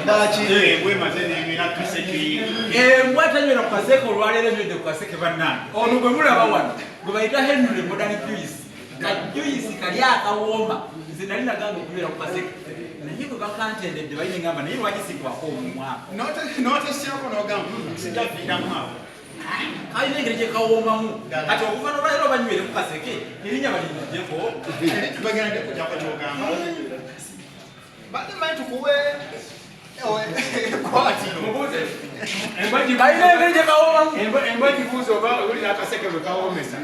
Ddala ki? Embwa emaze n'enywera ku kaseke. Embwa tanywera ku kaseke, olwaleero enywedde ku kaseke. Bannange, ono gwe mulaba wano gwe bayita Henry Modern Juice, kajuice kali akawooma. Nze nali nagamba okunywera ku kaseke, naye bwe bakantendedde balina engamba, naye lwaki sigwako omumwa? N'otesyako n'ogamba, "Sijja viiramu awo." Kalina engeri gye kawoomamu. Kati okuva nolwaleero banywere ku kaseke, erinnya balinzijeko. Eri tubagenda kujjako kyogamba. Badde manyi tukuwe ekwatiro. Mubuuze. Kalina engeri gye kawoomamu. Embwa gibuuze oba owulira akaseke bwe kawoomesa.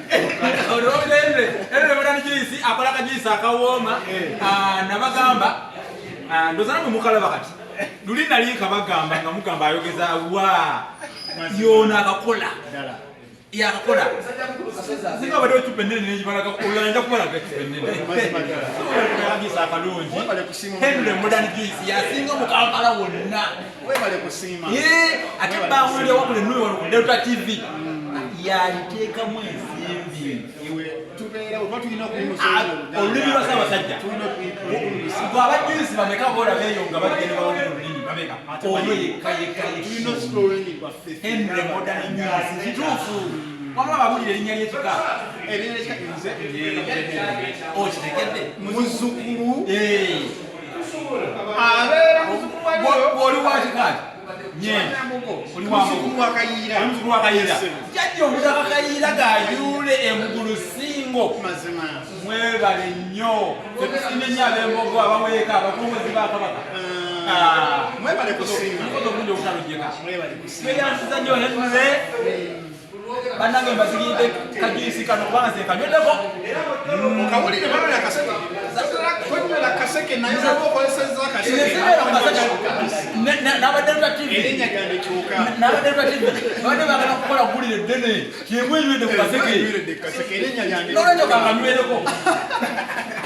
Henry Modern Juice akola kajuice akawooma. Ah, nabagamba, ndoza namwe mukalaba. Kati luli nali nkabagamba nga mugamba ayogeza wa yona akakola. Ddala. Yakakola. Singa badde ecupa enene negibalaga, olulala nja kubalaga ecupa enene. Mazima ddala. Kajuice akalungi. Webale kusiima. Henry Modern Juice yasinga mu Kampala wonna. Webale kusiima. Ate bawulira wakula ennume wano ku Delta TV yaliteekamu ensimbi. Iwe tubeera oba tulina okuyimusa. Ah, olulimi lwa Ssaabasajja. Tulina okuyimusa. Gwe abajulizi bameka boolaba eyo nga bagenda bawulira olulimi? Bameka? Ono yekka yekka. Tulina Yekka. osula olulimi lwaffe. Henry Modern Juice, kituufu. Wamala babulira erinnya ly'ekika. Erinnya ly'ekika nze Okitegedde? Muzzukulu abeera muzzukulu wa Oli wa kika ki? Nyenje. Oli wa Mbogo. Muzzukulu wa Kayiira. Oli muzzukulu wa Kayiira. Yes, sir. Jjajja omutaka Kayiira gayuule emugulu singo. Mazima. Mwebale nnyo, tetusiimye nnyo ab'Embogo, abaweeka, abakunguzi ba Kabaka. Ah. Mwebale kusiima. Mukozi obulungi obutalojjeka. Mwebale kusiima. Tweyanziza nnyo Henry. Bannange, mbazigiridde kajuice kano kubanga nze kanyweddeko. Okawulire balala akaseke, tonywera kaseke, naye oba okozesezza Nze akaseke. sibeera ku kaseke. N'aba Delta TV. Erinnya lyange kyuka. N'aba Delta TV babadde baagala kukola ggulire ddene kyembwe enywedde ku kaseke. Enywedde kaseke, erinnya lyange. Nolwekyo kankanywereko.